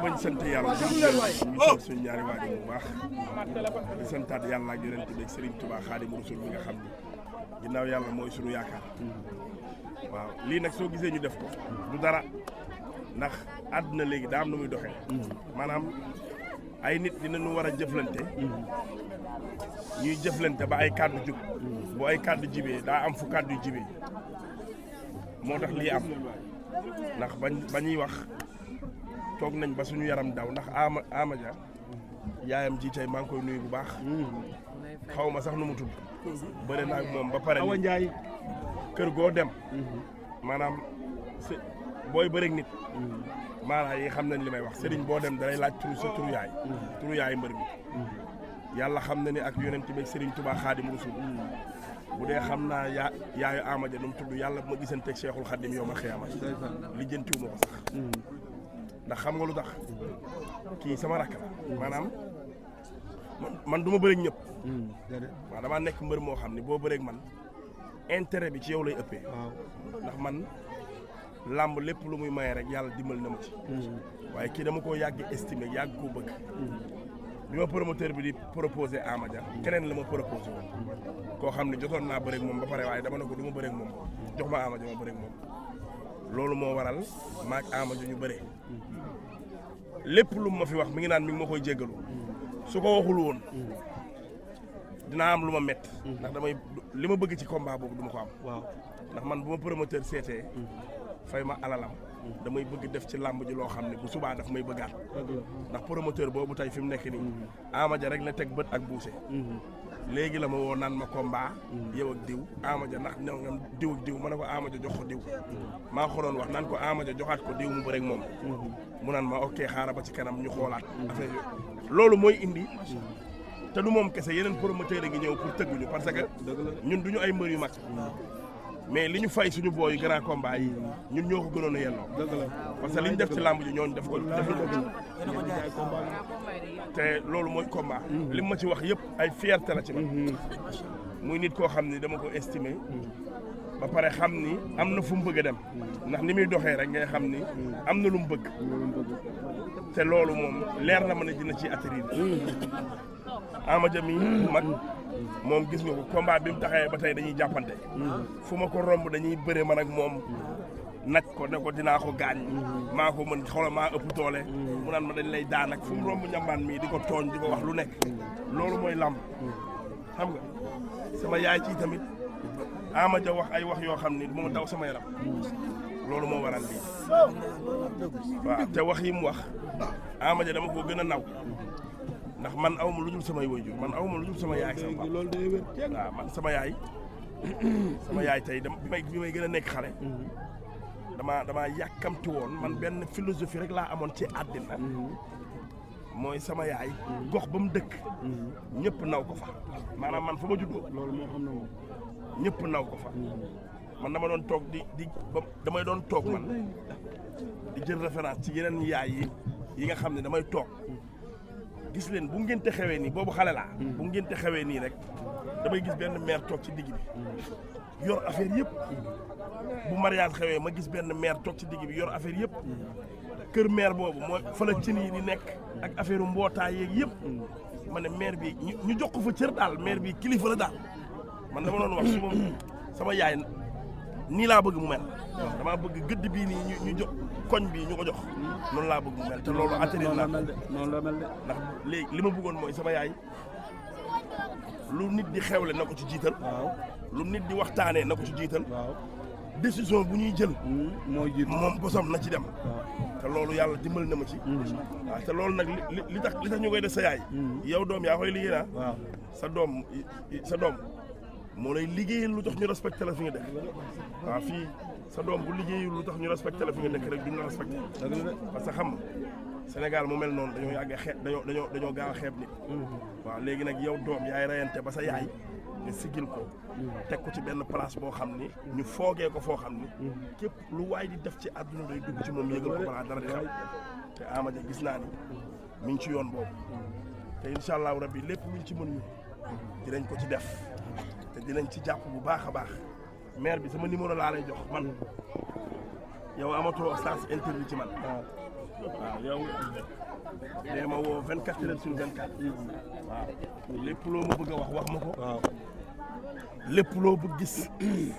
bañ sant yàlla ñu sant suñu ñaari waajur bu baax di santaat yàlla ak yonent bi Serigne Touba Xaadimu Rasuul mi nga xam ni ginnaaw yàlla mooy suñu yaakaar waaw lii nag soo gisee ñu def ko du dara ndax àdduna léegi daa am nu muy doxee maanaam ay nit dinañu war a jëflante ñuy jëflante ba ay kàddu jub bu ay kàddu jibee daa am fu kàddu yu jibee moo tax lii am ndax ba ñuy wax toog nañ ba suñu yaram daw ndax Amadia yaayam ji tey maa ngi koy nuyu bu baax xaw ma sax nu mu tudd bëri naa ak moom ba pare ni kër goo dem maanaam booy bëreeg nit maanaam yi xam nañ li may wax sëriñ boo dem dalay laaj turu sa turu yaay mbër mi yàlla xam na ni ak yonent bi Serigne Touba Xaadimu Rasuul bu dee xam naa yaayu Amadia nu mu tudd yàlla bu ma gisanteeg Cheikhul Khadim yow ma xiyaama lijjantiwu ma ko sax ndax xam nga lu tax kii sama rakk la maanaam man du ma bëreeg ñëpp waaw damaa nekk mbër moo xam ne boo bëreeg man intérêt bi ci yow lay ëppee ndax man làmb lépp lu muy maye rek yàlla dimbal na ma ci waaye kii dama koo yàgg estimé yàgg koo bëgg bi ma promoteur bi di proposé Amadia keneen la ma proposé woon koo xam ne jotoon naa bëreeg moom ba pare waaye dama ne ko du ma bëreeg moom jox ma Amadia ma bëreeg moom loolu moo waral maag Amadia ñu bëree lépp lu ma fi wax mi ngi naan mi ngi ma koy jéggalu su ko waxul woon dinaa am lu ma mett ndax damay li ma bëgg ci combat boobu du ma ko am ndax man bu ma promoteur seetee fay ma alalam damay bëgg def ci làmb ji loo xam ne bu subaa daf may bëggaat ndax promoteur boobu tey fi mu nekk nii Amadia rek la teg bët ak buuse léegi la ma woo naan ma combat yow ak diw Amadia ndax new nga diw ak diw ma ne ko Amadia jox ko diw maa ko doon wax naan ko Amadia joxaat ko diw mu bëreeg moom mu naan ma ok xaaral ba ci kanam ñu xoolaat affaire yooyu loolu mooy indi te du moom kese yeneen promoteur yi ngi ñëw pour tëgguñu parce que ñun duñu ay mbër yu mag mais li ñu fay suñu booy grand combat yi ñun ñoo ko gënoon a yelloo parce que li ñu def ci làmb ji ñooñu def ko te loolu mooy combat li ma ci wax yëpp ay fierté la ci man muy nit koo xam ni dama ko estimé ba pare xam ni am na fu mu bëgg a dem ndax ni muy doxee rek ngay xam ni am na lu mu bëgg te loolu moom leer na ma ne dina ci atterrir Amadia mi mag moom gis nga ko combat bi mu taxawee ba tey dañuy jàppante fu ma ko romb dañuy bëre man ak moom nag ko ne ko dinaa ko gaañ maa ko mën xoolal maa ëpp doole mu naan ma dañ lay daan ak fu mu romb ñambaan mii di ko tooñ di ko wax lu nekk loolu mooy làmb xam nga sama yaay ci tamit Amadia wax ay wax yoo xam ni moo daw sama yaram loolu moo waral lii waaw te wax yi mu wax Amadia dama ko gën a naw ndax man aw ma lu dul samay waajur man aw ma lu dul sama yaay ak sama papa loolu day wér waaw man sama yaay tey bi may gën a nekk xale damaa yàkkamti woon man benn philosophie rek laa amoon ci àddina mooy sama yaay gox ba mu dëkk ñëpp naw ko fa maanaam man fa ma juddoo loolu moo xam ne moom ñëpp naw ko fa man dama doon toog damay doon toog man di jël référence ci yeneen yaay yi nga xam ne damay toog gis leen bu ngénte xewee nii boobu xale laa bu ngénte xewee nii rek damay gis benn mère toog ci digg bi yor affaire yëpp bu mariage xewee ma gis benn mère toog ci digg bi yor affaire yëpp kër mère boobu mooy fa la cin yi di nekk ak affaire mbootaay yeeg yëpp ma ne mère bi ñu jox ko fa cër daal mère bi kilifa la daal man dama doon wax su ma sama yaay nii laa bëgg mu mel dama bëgg gëdd bii nii ñu jox koñ bii ñu ko jox noonu laa bëgg mu mel te loolu atterrir naa noonu la mel de ndax léegi li ma bëggoon mooy sama yaay lu nit di xewle na ko ci jiital lu nit di waxtaanee na ko ci jiital décision bu ñuy jël moom bosom na ci dem te loolu yàlla dimbal na ma ci waaw te loolu nag li tax ñu koy def sa yaay yow doom yaa koy liggéey naa sa doom moo lay liggéeyal lu tax ñu respecté la fi nga dëkk waaw fii sa doom bu liggéeyul lu tax ñu respecté la fi nga dëkk rek duñ la respecté parce que xam Sénégal mu mel noonu dañoo yàgg xeeb dañoo gaaw a xeeb nit waaw léegi nag yow doom yaay reyante ba sa yaay nga sigil ko teg ko ci benn place boo xam ni ñu foogee ko foo xam ni képp lu waay di def ci àdduna day dugg ci moom yëgal ko balaa dara di xam te Amadia gis naa ni mi ngi ci yoon boobu te incha allahu rabbi lépp luñ ci mën ñu dinañ ko ci def te dinañ ci jàpp bu baax a baax maire bi sama numéro laa lay jox man yow amatoo sens interdit ci man waaw yow dee ma woo 24 heures sur 24 waaw lépp loo ma bëgg a wax ma ko waaw lépp loo bëgg gis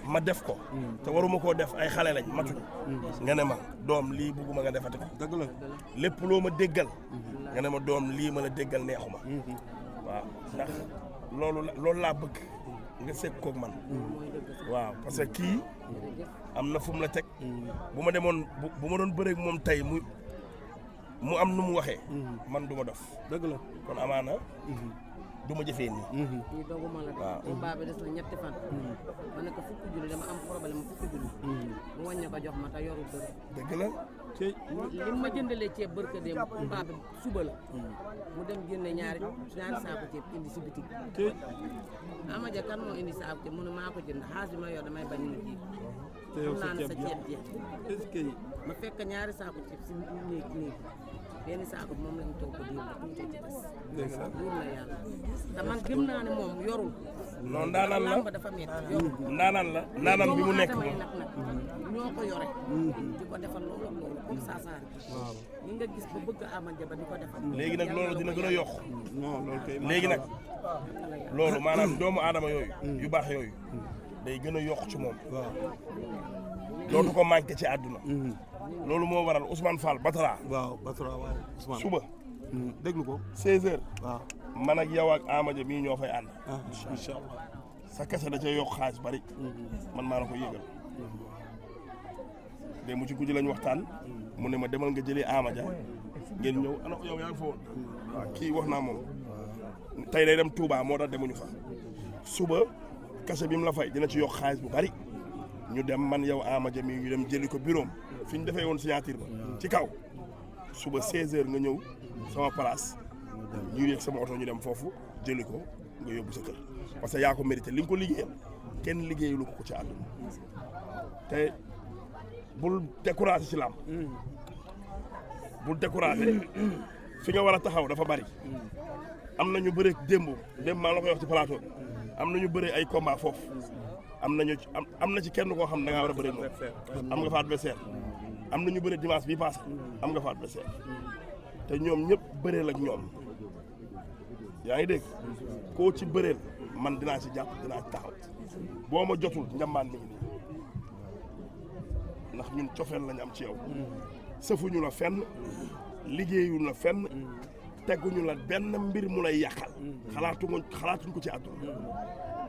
ma def ko te waruma koo def ay xale lañ matuñu nga ne ma doom lii bëgguma nga defati ko dëgg la lépp loo ma déggal nga ne ma doom lii ma la déggal neexuma waaw ndax loolu laa bëgg nga sekk koog man waaw parce que kii am na fu mu la teg bu ma demoon bu ma doon bëreeg moom tey mu am nu mu waxee man du ma dof dëgg la kon amaana du ma jëfee nii. ñu doguma la de. combat bi des na ñetti fan. ma ne ko fukki junni dama am problème fukki junni. mu wàññi ko jox ma te yorul dërëm. dëgg la. li ma jëndalee ceeb barka dem combat bi suba la. mu dem génne ñaari saako ceeb indi si bitig. Ama Dia kan moo indi saako ceeb mu ne maa ko jënd xaalis bi ma yor damay bañ ñu ji. te yow sa ceeb jeex est-ce que ma fekk ñaari saako ceeb si néeg benn saako moom lañ toog ko diir ba tuuti ci des. wóor na yàlla te man gëm naa ne moom yorul. non ndaanaan la lamba dafa métti yorul. ndaanaan bi mu nekk moom ñoo ko yore. di ko defal loolu comme ça saar li nga gis ba bëgg Ama Dia ba di ko defal. léegi nag loolu dina gën a yokk. non loolu kay léegi nag loolu maanaam doomu aadama yooyu. yu baax yooyu. day gën a yokk ci moom. waaw dootu ko manqué ci àdduna. loolu moo waral Ousmane Fall Batara. waaw Batara waaw Ousmane suba. déglu ko 16h. waaw man ak yow ak Ama Dia mii ñoo fay ànd. incha allah sa kese da cee yokk xaalis bari. man maa la ko yëgal. de mu ci guddi lañ waxtaan. mu ne ma demal nga jëlee Ama Dia ngeen ñëw ana yow yaa ngi fa woon. waaw kii wax naa moom. tey day dem Touba moo tax demuñu fa. suba kese bi mu la fay dina ci yokk xaalis bu bari. ñu dem man yow Ama Dia mii ñu dem jëli ko bureau fi ñu defee woon signature ba ci kaw suba 16h nga ñëw sama place ñu yéeg sama oto ñu dem foofu jëli ko nga yóbbu sa kër parce que yaa ko mérité li nga ko liggéeyal kenn liggéeyalu ko ci àdduna te bul découragé ci làmb bul découragé fi nga war a taxaw dafa bari am na ñu bëre démb maa la koy wax ci plateau bi am na ñu bëre ay combat foofu am na ci kenn koo xam ne da ngaa war a bëre moom am nga fa adversaire am na ñu bëre dimanche bii passé am nga fa adversaire te ñoom ñëpp bëreel ak ñoom yaa ngi dégg koo ci bëreel man dinaa ci jàpp dinaa ci taxaw boo ma jotul njambaan mi ngi nii ndax ñun cofeel lañ am ci yow sëfuñu la fenn liggéeyuñu la fenn teguñu la benn mbir mu lay yàqal xalaatuñ ko ci àdduna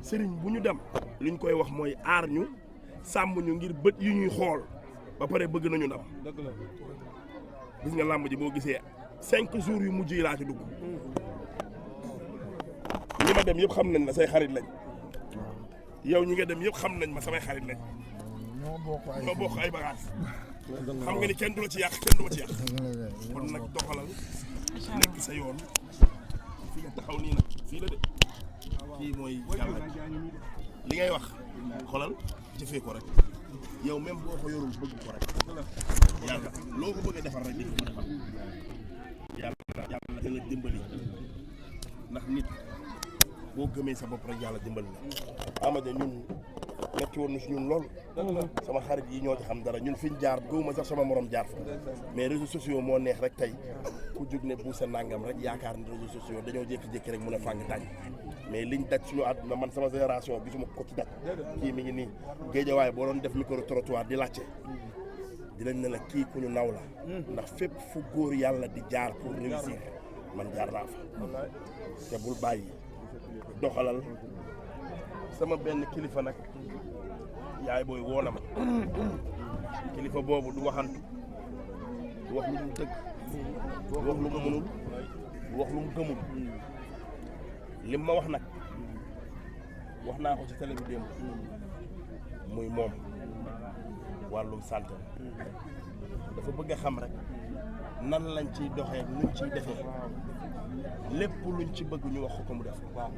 sëriñ bu ñu dem liñ koy wax mooy aar ñu sàmm ñu ngir bët yu ñuy xool ba pare bëgg nañu ndam gis nga làmb ji boo gisee 5 jours yu mujj yi laa ci dugg ñi ma dem yëpp xam nañ ma say xarit lañ yow ñi nga dem yëpp xam nañ ma samay xarit lañ ñoo bokk ay bagages xam nga ni kenn du la ci yàq kenn du ma ci yàq kon nag doxalal nekk sa yoon fi nga taxaw nii nag fii la de kii mooy yàlla li ngay wax xoolal jëfee ko rek yow même boo ko yorul bëgg ko rek yàlla loo ko bëgg a defar rek di ko defar yàlla dina dimbali ndax nit boo gëmee sa bopp rek yàlla dimbali la Ama Dia ñun metti woon na si ñun lool sama xarit yi ñoo ci xam dara ñun fiñ jaar gëwuma sax sama morom jaar fa mais réseaux sociaux moo neex rek tey ku jóg ne bu sa nangam rek yaakaar ni réseaux sociaux dañoo jékki-jékki rek mun a fàng tànj mais liñ daj suñu àdduna man sama génération gisuma ko ci daj kii mi ngi nii Géejawaay boo doon def micro trottoir di laajte dinañ ne la kii ku ñu naw la ndax fépp fu góor yàlla di jaar pour réussir man jaar naa fa te bul bàyyi doxalal sama benn kilifa nag yaay booy woona ma kilifa boobu du waxantu du wax lu mu dëgg du wax lu mu mënul du wax lu mu gëmul lim ma wax nag wax naa ko ci télé bi démb muy moom wàllum santé dafa bëgg a xam rek nan lañ ciy doxee nuñ ciy defee lépp luñ ci bëgg ñu wax ko mu def waaw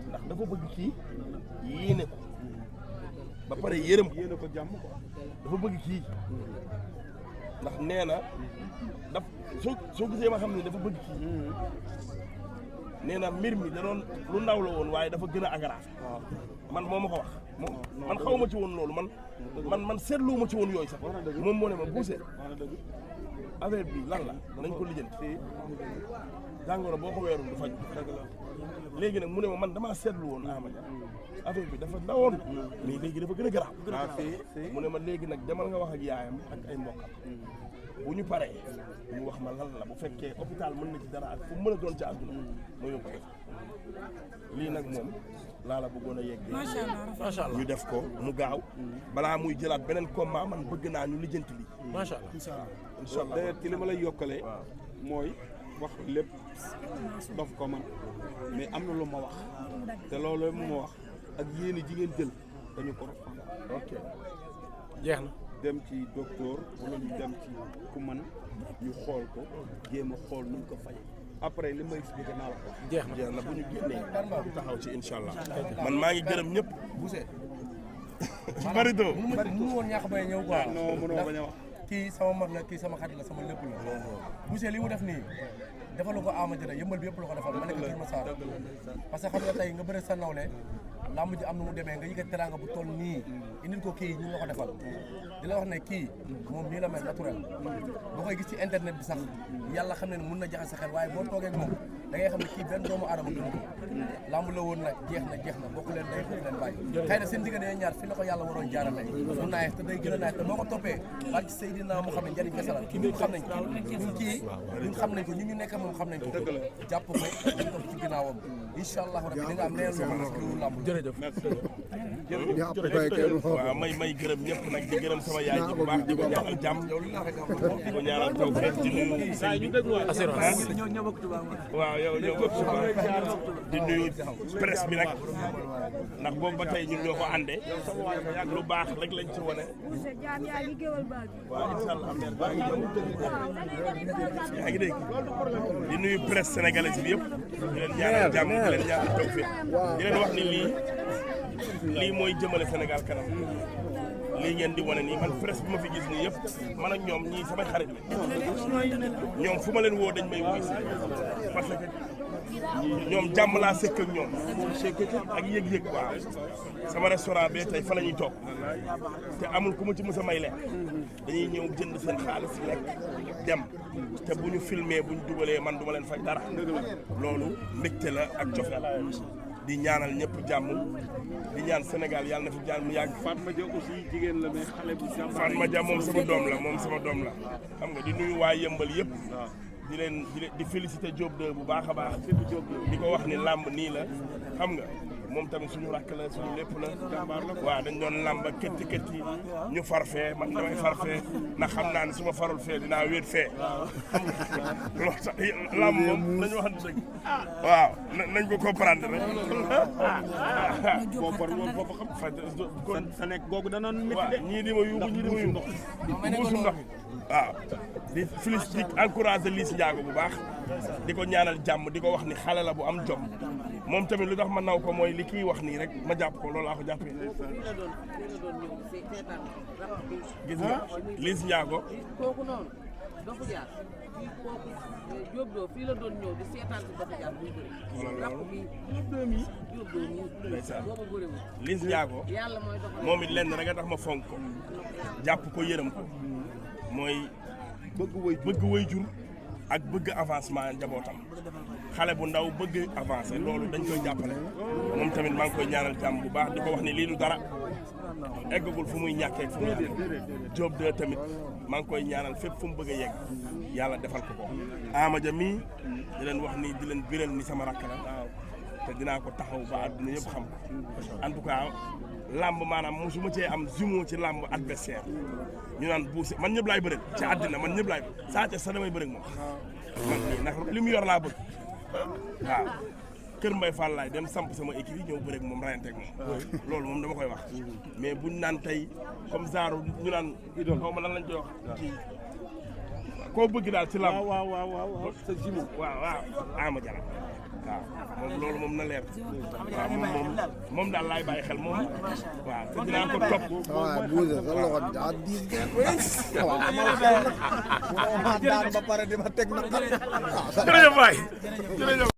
ndax dafa bëgg kii yéene ko ba pare yërëm ko jàmm ko dafa bëgg kii ndax nee na daf soo gisee ma xam ne dafa bëgg kii nee na mbir mi da doon lu ndaw la woon waaye dafa gën a aggravé man moo ma ko wax man xaw ma ci woon loolu man seetlu ma ci woon yooyu sax moom moo ne ma buuse affaire bi lan la nañ ko lijjanti jàngoro boo ko weerul du faj léegi nag mu ne ma man damaa seetlu woon Amadia affaire bi dafa ndawoon mais léegi dafa gën a garaaw mu ne ma léegi nag demal nga wax ak yaayam ak ay mbokkam bu ñu paree ñu wax ma lan la bu fekkee hôpital mën na ci dara ak fu mën a doon ci àdduna ma yóbbu ko lii nag moom laa la bëggoon a yeggee macha allah ñu def ko mu gaaw balaa muy jëlaat beneen combat man bëgg naa ñu lijjanti lii macha allah incha allah d'ailleurs ci li ma lay yokkalee mooy wax lépp dof ko man mais am na lu ma wax te loolu mu ma wax ak yéene jigéen jël dañu ko rafetlu ok jeex na dem ci docteur wala ñu dem ci ku man ñu xool ko jéem a xool nuñ ko fay après li ma expliqué naa la ko jeex na bu ñu génnee taxaw ci incha allah man maa ngi gërëm ñëpp bu see barito mënu woon ñàkk bay ñëw quoi non mënoo bañ a wax kii sama mag la kii sama xarit la sama lépp la Boucher li mu def nii defalu ko Amadia yëmbal bi yëpp la ko defal ma nekk Kër Massar parce que xam nga tey nga bëre sa nawle lamb ji am na mu demee nga yëkkati teraanga bu toll nii indil ko kii ñu nga ko defal di la wax ne kii moom nii la mel naturel boo koy gis ci internet bi sax yàlla xam ne ne mun na jaxase sa xel waaye boo toogee ak moom da ngay xam ne kii benn doomu aadama dund ko lamb la woon nag jeex na bokku leen day bokku leen bàyyi xëy na seen diggante ñaar fi la ko yàlla waroon jaarale mu naaj te day gën a naaj te boo ko toppee barke Seydina moo xam ne njëriñ kese la ñun xam nañ ko ñun xam nañ ko ñu nekk moom xam nañ ko jàpp ko ñu topp ci ginnaawam incha allah rabbi di nga am neen loo xam ne ci lu lamb jërëjëf waaw may gërëm ñëpp nag di gërëm sama yaay ji bu baax di ko ñaanal jàmm di ko ñaanal taw feex di nuyu sëñ bi assurance waaw yow ñoo bokk ci baax di nuyu presse bi nag ndax boobu ba tey ñun ñoo ko àndee lu baax rek lañ ci wane waaw incha allah yaa ngi dégg di nuyu presse sénégalaise bi yëpp di leen ñaanal jàmm di leen ñaanal taw feex di leen wax ni lii mooy jëmale Sénégal kanam lii ngeen di wane nii man presse bi ma fi gis nii yëpp man ak ñoom ñii samay xarit la ñoom fu ma leen woo dañ may wuy si parce que ñoom jàmm laa sëkk ak ñoom ak yëg-yëg waaw sama restaurant bee tey fa la ñuy toog te amul ku ma ci mës a may lekk dañuy ñëw jënd seen xaalis lekk dem te bu ñu filmé bu ñu dugalee man du ma leen fay dara loolu mbégte la ak cofeel di ñaanal ñëpp jàmm di ñaan Sénégal yàlla na fi jàmm yàgg. Fatma Dia aussi jigéen la mais xale bu jàmm. Fatma Dia moom sama doom la xam nga di nuyu waa yëmbal yëpp. di féliciter Diop de bu baax a baax. di ko wax ni làmb nii la xam nga moom tamit suñu rakk la suñu lépp la. waaw dañ doon làmb këtti ñu far fee man damay far fee ndax xam naa ne su ma farul fee dinaa wéet fee. loolu sax làmb moom nañu wax dëgg. waaw nañ ko comprendre rek. boo xam sa nekk googu danoon métti de. ñii di ma yuuxu ñii di ma yuuxu. muusu ndox waaw di féliciter di encourager Liss Ndiago bu baax di ko ñaanal jàmm di ko wax ni xale la bu am jom moom tamit lu tax ma naw ko mooy li kii wax nii rek ma jàpp ko loolu laa ko jàppee. gis nga Liss Ndiago. kooku noonu doxu jaar fii kooku Diop doo fii la doon ñëw di seetaan si doxu jaar buy bëri. ràpp bi Diop doo mi boobu bëriwul. Liss Ndiago yàlla mooy doxal moom it lenn rek a tax ma fonk ko jàpp ko yërëm ko mooy bëgg way jur ak bëgg avancement njabootam xale bu ndaw bëgg avancé loolu dañ koy jàppale moom tamit maa ngi koy ñaanal jàmm bu baax di ko wax ni lii du dara eggagul fu muy ñàkkee fu muy Diop de tamit maa ngi koy ñaanal fépp fu mu bëgg a yegg yàlla defal ko ko Amadia mii di leen wax ni di leen biral ni sama rakk la te dinaa ko taxaw ba àdduna yëpp xam en tout cas làmb maanaam mosuma cee am jumeau ci làmb adversaire ñu naan Boucher man ñëpp laay bëre ci àddina man ñëpp laay Sa Thiès sax damay bëre moom man nii ndax li mu yor laa bëgg waaw Kër Mbaye Fall laay dem samp sama équipe yi ñëw bëre ak moom rayante ak moom loolu moom dama koy wax mais buñ naan tey comme genre ñu naan idole xaw ma lan lañ koy wax kii koo bëgg daal ci làmb waaw sa jumeau waaw Amadia la waaw moom loolu moom na leer waaw moom daal laay bàyyi xel moom waaw te dinaa ko topp. waaw Boucher sa loxo daa diis ngeen. waaw ma daan ba pare di ma teg na xar. jërëjëf waay jërëjëf.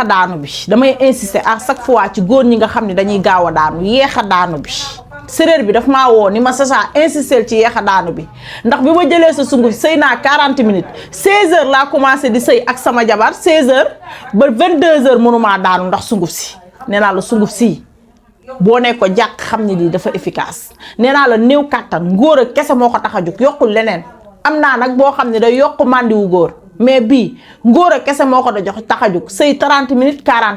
a daanu bi damay insister à chaque fois ci góor ñi nga xam ne dañuy gaaw a daanu yéex a daanu bi séréer bi daf maa woo ni ma Sacha insister ci yéex a daanu bi ndax bi ma jëlee sa sunguf sëy naa 40 minutes 16h laa commencé di sëy ak sama jabar 16h ba 22h mënumaa daanu ndax sunguf si nee naa la sunguf si boo ne ko jàkk xam ne lii dafa efficace nee naa la néew kàttan ngóor a kese moo ko tax a jóg yokkul leneen am naa nag boo xam ne day yokk màndiwu góor mais bii ngóor a kese moo ko da jox tax a jóg sëy 30 minutes 40